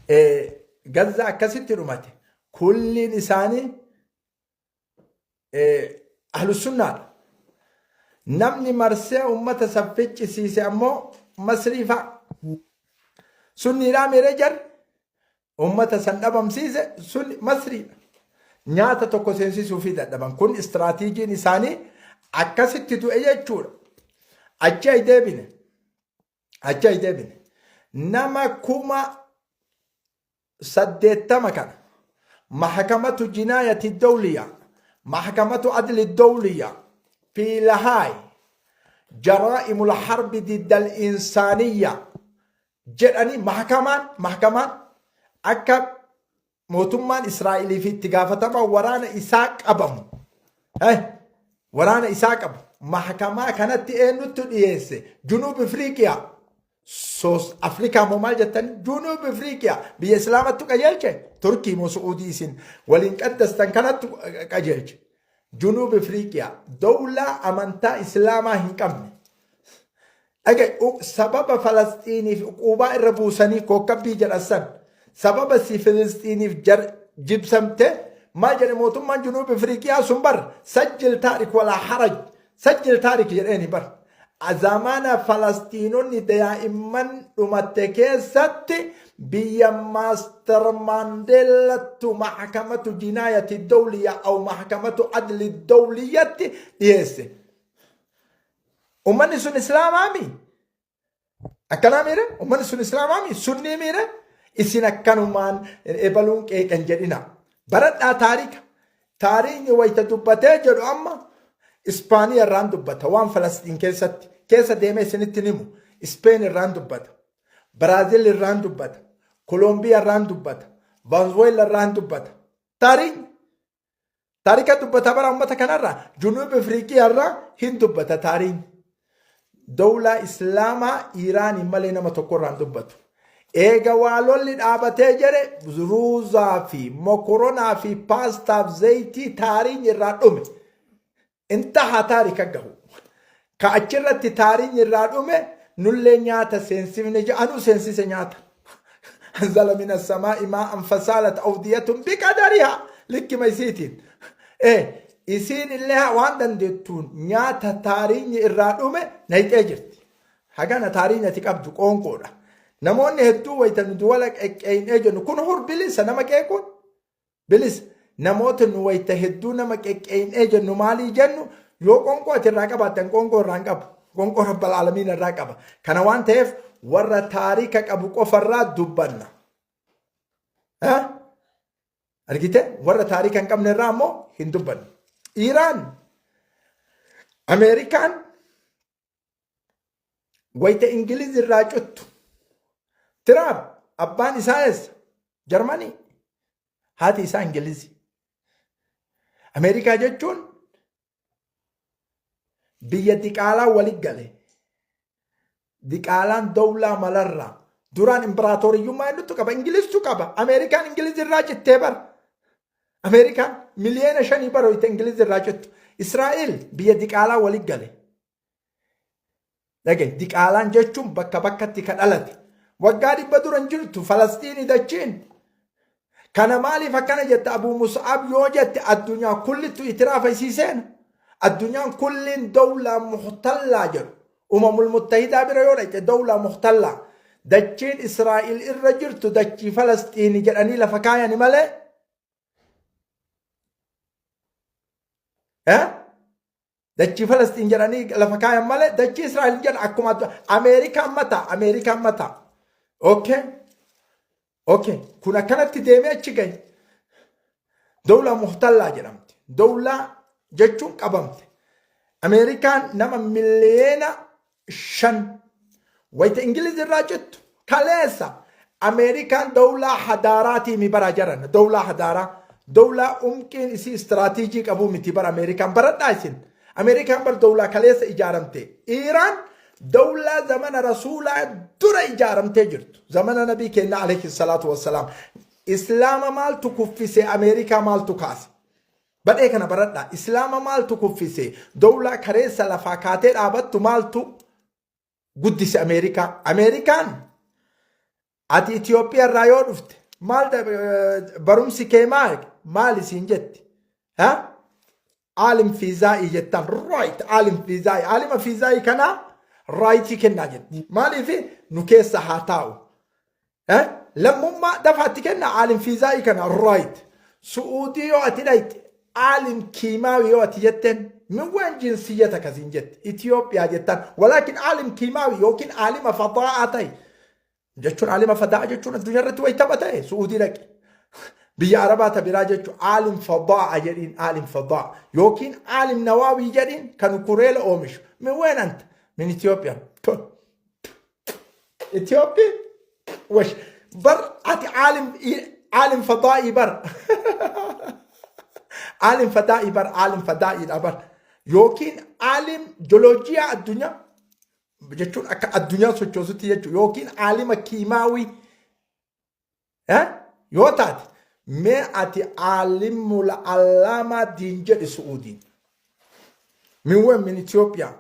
Gazzaa akkasitti dhumate. Kulliin isaanii ahlussunnaadha. Namni marsee ummata san ficcisiise ammoo Masrii fa'a. Sunniidhaa miiree jarri ummata san dhabamsiise sunni Masriidha. Nyaata tokko seensisuu fi dadhaban. Kun istiraatiijiin isaanii akkasitti du'e jechuudha. Achi ay deebine. Achi ay deebine. Nama 80,000 kana mahakamatu jinaayati dawliya mahakamatu adli dawliya fi lahaay jaraa'imul harbi diddal insaaniyya jedhanii mahakamaan akka mootummaan Israa'elii fi itti gaafatamaa waraana isaa qabamu waraana isaa qabu mahakamaa kanatti eenyutti dhiyeesse? Junuub Ifriiqiyaa, Soos Afrikaa moo maal jettan? Junuub Ifriiqiyaa biyya Islaamattu qajeelche. Turkii moo Su'uudii isin waliin qaddastan kanattu qajeelche. Junuub Ifriiqiyaa dawlaa amantaa Islaamaa hin qabne. Dhaga'i, sababa Falasxiiniif uquubaa irra buusanii kookkabbii jedhan san sababa si Filisxiiniif jar jibsamte maal jedhe mootummaan Junuub Ifriiqiyaa sun bar sajjil taarik walaa haraj sajjil taarik jedheeni bar. Zamana Falasxiinonni daa'imman dhumatte keessatti biyya Maaster Maandeellattu mahakamatu jinaayati dawliya aw mahakamatu adli dawliyatti dhiyeesse. Ummanni sun Islaamaami? Akkanaa miire? Ummanni sun Islaamaami? Sunnii miire? Isin akkanumaan ebaluun qeeqan jedhina. Baradhaa taarika. Taariikni wayita dubbatee jedhu amma Ispaaniya irraan dubbata waan Falasxiin keessatti. Keessa deemee isinitti himu. Ispeen irraan dubbata. Biraazil irraan dubbata. Kolombiyaa irraan dubbata. Vanzuweela irraan dubbata. Taariikni Taarika dubbata bara ummata kanarraa Junuub Ifriiqiyaa irraa hin dubbata taariin. Dawlaa Islaamaa Iiraaniin malee nama tokko irraa hin dubbatu. Eega waa lolli dhaabatee jedhe ruuzaa fi mokoronaa fi paastaaf zayitii taariin irraa dhume. Intahaa taarika gahu. Ka achirratti taariin irraa dhume nullee nyaata seensifne je'anuu seensise nyaata. Anzala mina samaa'i maa'an fasaalat awdiyatun biqadarihaa likkima isiitiin. Eh, isiin illee waan dandeettuun nyaata taariinyi irraa dhume nayxee jirti. Hagana taariin ati qabdu qoonqoodha. Namoonni hedduu wayita nu duwala qeqqeeynee jennu kun hur bilisa nama qeequun. Bilisa. Namoota nu wayita hedduu nama qeqqeeynee jennu maalii jennu yoo qoonqoo ati irraa qabaattan qoonqoo irraa hin qabu. Qoonqoo Rabbal Aalamiin irraa qaba. Kana waan ta'eef warra taarika qabu qofarraa dubbanna. Argite warra taarika hin qabne irraa ammoo hin dubbannu. Iiraan Ameerikaan wayita Ingiliz irraa cuttu Tiraamp abbaan isaa eessa? Jarmanii. Haati isaa Ingilizi. Ameerikaa jechuun biyya diqaalaa wali gale. Diqaalaan dawlaa malarraa. Duraan imbiraatooriyyummaa eenyutu qaba? Ingiliztu qaba. Ameerikaan Ingiliz irraa cittee bara. Ameerikaan 5 miliyoona bara wayita Ingiliz irraa cittu. Israa'el biyya diqaalaa wali gale. Dhaga'i, diqaalaan jechuun bakka bakkatti ka dhalate. Waggaa 100 dura hin jirtu Falasxiini dachiin. Kana maaliif akkana jette Abuu Mus'ab yoo jette addunyaa kullittu itiraafa isii seena. Addunyaan kulliin dawlaa muhtallaa jedhu. Umamul Muttahidaa bira yoo dhaqxe dawlaa muhtallaa. Dachiin Israa'il irra jirtu dachii Falasxiini jedhanii lafa kaayani malee. Eh? Dachii Falasxiin jedhanii lafa kaayan malee dachii Israa'el jedhan akkuma Ameerikaan mataa Ameerikaan mataa. Okay. Okay. Kun akkanatti deemee achi gahe. Dawlaa muhtallaa jedhamti. Dawlaa jechuun qabamte. Ameerikaan nama 5 miliyoona wayita Ingiliz irraa cittu kaleessa Ameerikaan dawlaa hadaaraatii mi bara jaran dawlaa hadaaraa dawlaa umqiin isii istiraatiijii qabuu miti bara Ameerikaan baradhaa isin Ameerikaan bar dawlaa kaleessa ijaaramte. Iiraan dawlaa zamana rasuulaa dura ijaaramtee jirtu zamana nabii keenya alayhi salaatu wassalaam. Islaama maaltu kuffise? Ameerikaa maaltu kaase? Badhee kana baradhaa. Islaama maaltu kuffise? Dawlaa kareessa lafaa kaatee dhaabattu maaltu guddise Ameerikaa? Ameerikaan Ati Itoophiyaa irraa yoo dhufte maal barumsi kee maal maali siin jetti? Ha? Aalim fiizaa'ii jettaan right aalim fiizaa'ii aalima fiizaa'ii kanaa raayitii kennaa jetti. Maaliif nu keessa haa taa'u. Eh? Lammummaa dafaatti kenna aalim fiizaa'ii kana right. Su'uudii yoo ati dhayxe aalim kiimaawii yoo ati jetteen min waan jinsiyyata kasiin jetti Itoophiyaa jettaan walaakin aalim kiimaawii yookiin aalima fadaa'aa ta'e jechuun aalima fadaa'aa jechuun addunyaa irratti wayi tapha ta'e Su'uudii dhaqi. Biyya Arabaa ta biraa jechuun aalim fadaa'a jedhiin aalim fadaa'a yookiin aalim nawaawii jedhiin kan kureela oomishu min ween anta min Itoophiyaa. Itoophiyaa wash bar ati aalim aalim fadaa'ii bar aalim fadaa'ii bar aalim fadaa'iidha bar yookiin aalim joloojiyaa addunyaa jechuun akka addunyaa sochoosutti jechuudha yookiin aalima kiimaawii yoo taate mee ati aalimul allaamaa diin jedhi su'uudiin min wen min Itoophiyaa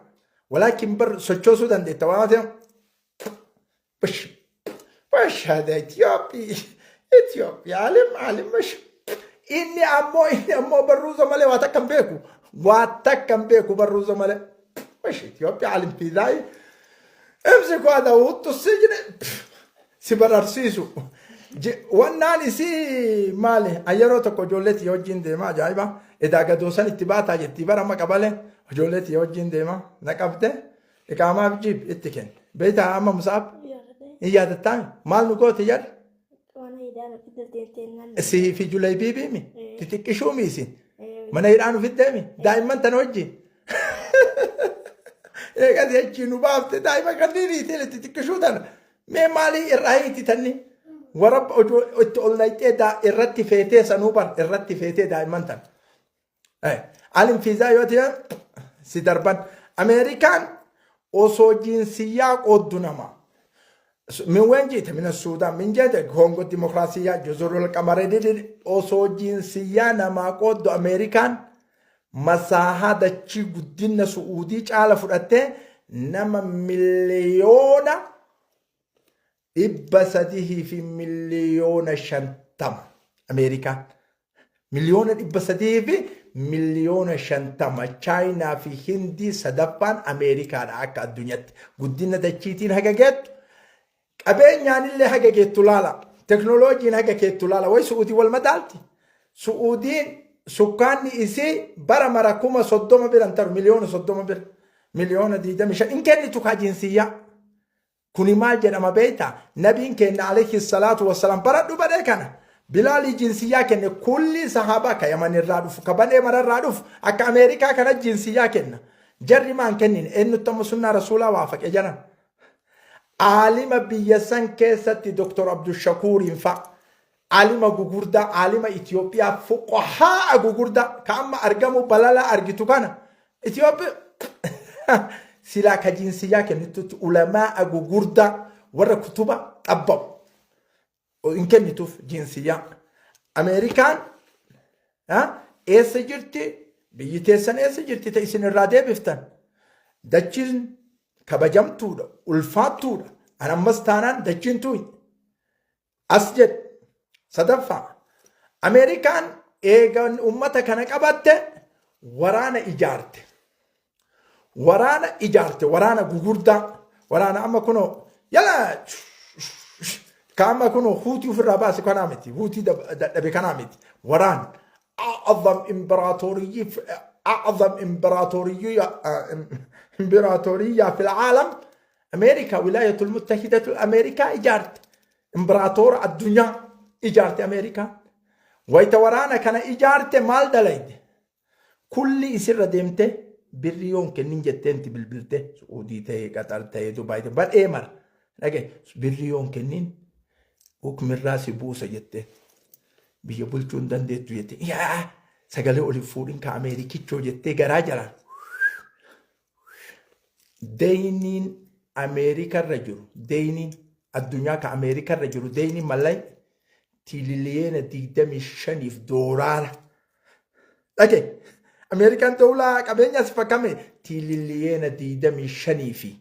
walaakin bar sochoosuu dandeetta waan ta'eef bash bash hada Itoophiyaa Itoophiyaa alim alim bash inni ammoo barruusa malee waa takka hin beeku waa takka hin beeku barruusa malee bash Itoophiyaa alim fiizaayii امسكوا هذا وحطوا السجن si bararsiisu. Wannaan isii maali? An yeroo tokko ijoollee tiyya wajjin deema ajaa'iba. Edaa gadoosan itti baataa jettii bara amma qabale ijoollee tiyya wajjin deema na qabde iqaamaaf jiib itti kenne. Beektaa amma Musaab hin yaadattaa maal nu goote jarri? Mana hidhaan ofitti deemtee Sii fi Julaybiibiimi xixiqqishuumi isin mana hidhaan ofitti deemi daa'imman tana wajjin. Eegas jechii nu baafte daa'ima kanneen hiitee xixiqqishuu tana. Mee maalii irraa hiiti tanni? Warra itti ol naqxee irratti feetee sanuu bar irratti feetee daa'imman tana. Alim fiizaa yoo ta'e si darban. Ameerikaan osoo jinsiyyaa qooddu nama. Min wen jiite mina Suudaan min jeete Koongo dimokiraasiyyaa juzurul qamaree osoo jinsiyyaa namaa qooddu Ameerikaan masaahaa dachii guddina Su'uudii caala fudhattee nama 350,000,000 Ameerikaan. 350,000,000 Chaayinaa fi Hindii sadaffaan Ameerikaadha akka addunyaatti. Guddina dachiitiin haga geettu qabeenyaan illee haga geettu laala. Teknooloojiin haga geettu laala. Way Su'uudii wal madaalti. Su'uudiin sukkaanni isii bara mara 30,000 bira hin taru 30,000,000 bira. 25,000,000 hin kennitu kaa jinsiyyaa. Kuni maal jedhama beektaa? Nabiin keenya alayhi salaatu wassalaam baradhu badhee kana. Bilaalii jinsiyyaa kenne kulli sahaabaa ka Yaman irraa dhufu ka badhee mararraa dhufu akka Ameerikaa kana jinsiyyaa kenna. Jarri maan kennin eenyutti amma sunnaa rasuulaa waafaqe jaran. Aalima biyya san keessatti Dr. Abdushakuuriin fa'a. Aalima gugurdaa aalima Itoophiyaa fuqahaa gugurdaa ka amma argamu balala argitu kana Itoophiyaa silaa ka jinsiyyaa kennitutti ulamaa gugurdaa warra kutuba xabbabu hin kennituuf jinsiyyaa. Ameerikaan eessa jirti? Biyyi teessan eessa jirti? Ta isin irraa deebiftan. Dachiin kabajamtuudha, ulfaattuudha. An ammas taanaan dachiin tuyi. As jedhu sadaffaa Ameerikaan eegan ummata kana qabatte waraana ijaarte. Waraana ijaarte waraana gugurdaa waraana amma kunoo yala ka amma kunoo huutii ofirraa baase kanaa miti huutii dadhabe kanaa miti waraana أعظم إمبراطورية أعظم إمبراطورية في العالم أمريكا ولاية المتحدة الأمريكا إجارت إمبراطور الدنيا إجارت أمريكا wayta waraana kana ijaarte maal dalayde kulli isirra deemte birri yoon kennin jetteenti bilbilte Su'uudii ta'e Qaxar ta'e Dubaay ta'e badhee mara dhage birri yoon kennin hukmirraa si buusa jette biyya bulchuu hin dandeettu jette yaa sagalee ol hin fuudhin ka Ameerikichoo jettee garaa jalaan deyniin Ameerikarra jiru deyniin addunyaa ka Ameerikarra jiru deyniin mallay tiililiyeena 25f doolaara. Dhage Ameerikaan dowlaa qabeenya as fakkame tiililiyeena 25 fi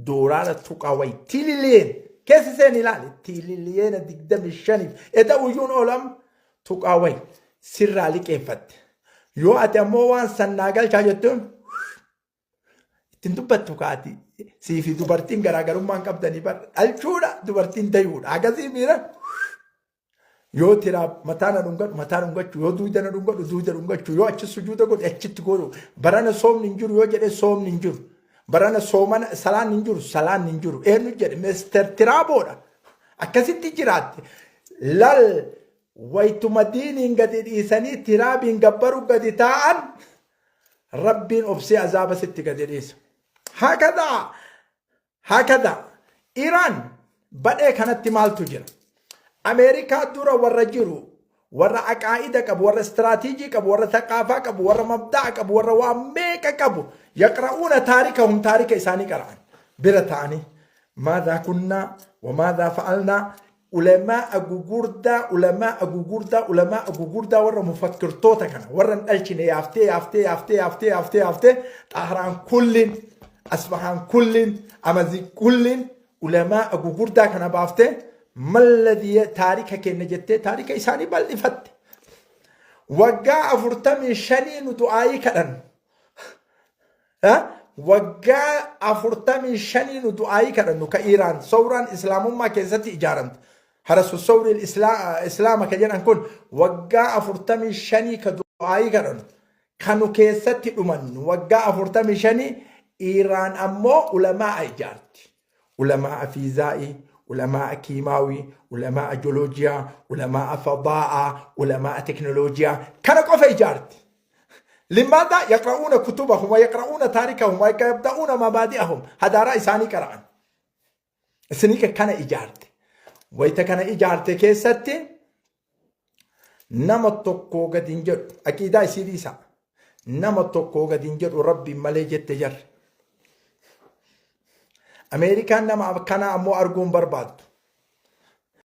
doolaara tuqaa wayi tiililiyeen Keessa seeni ilaali. Tiililiyeena 25f. Eda uyyuun oolam tuqaa wayi sirraa liqeeffatte. Yoo ati ammoo waan sannaa galchaa jettuun ittiin dubbattu kaati. Sii fi dubartiin garaagarummaan qabdanii bar dhalchuudha dubartiin dayuudha. Akkasii miira yoo tiraa mataa na dhungadhu mataa dhungachuu, yoo duuda na dhungadhu duuda dhungachuu, yoo achi sujuuda godhu achitti godhu, barana soomni hin jiru yoo jedhe soomni hin jiru, barana soomana salaan hin jiru salaan hin jiru. Eenyu jedhe? Mister Tiraaboodha. Akkasitti jiraatte lal. Waytuma diiniin gadi dhiisanii tiraabiin gabbaru gadi taa'an, Rabbiin obsee azaaba sitti gadi dhiisa. Hakadaa hakadaa Iraan badhee kanatti maaltu jira? Ameerikaa dura warra jiru, warra aqaa'ida qabu, warra istiraatiijii qabu, warra thaqaafaa qabu, warra mabda'a qabu, warra waa meeqa qabu, yaqra'uuna taarikahum, taarika isaanii qara'an bira ta'anii, maadhaa kunnaa wa maadhaa fa'alnaa. Ulamaa'a gugurdaa, ulamaa'a gugurdaa, ulamaa'a gugurdaa, warra mufakkirtoota kana warra hin dhalchine yaaftee yaaftee yaaftee yaaftee yaaftee yaaftee, Xahraan kulliin, Asbahaan kulliin, Amazii kulliin, ulamaa'a gugurdaa kana baaftee, malladii taarika kenna jettee taarika isaanii bal'ifatte. Waggaa 45 nu du'aayii kadhannu. Waggaa 45 nu du'aayii kadhannu ka Iiraan sawraan islaamummaa keessatti ijaaramte. Harasu sawriin islaama ka jedhan kun waggaa 45 ka du'aayii kadhannu. Kanu keessatti dhumannu waggaa 45. Iiraan ammoo ulamaa'a ijaarti. Ulamaa'a fiizaa'ii, ulamaa'a kiimaawii, ulamaa'a jooloojiyaa, ulamaa'a fadaa'aa, ulamaa'a teknooloojiyaa kana qofa ijaarti. لماذا يقرؤون كتبهم ويقرؤون تاريخهم ويبدأون مبادئهم؟ هدارا إساني قرأن إسنيك كان إجارتي ويتا كان إجارتي كيستي nama tokkoo gadi hin jedhu. Aqiidaa isii dhiisa, nama tokkoo gadi hin jedhu Rabbiin malee jette jarri. Ameerikaan nama akkanaa ammoo arguu hin barbaaddu.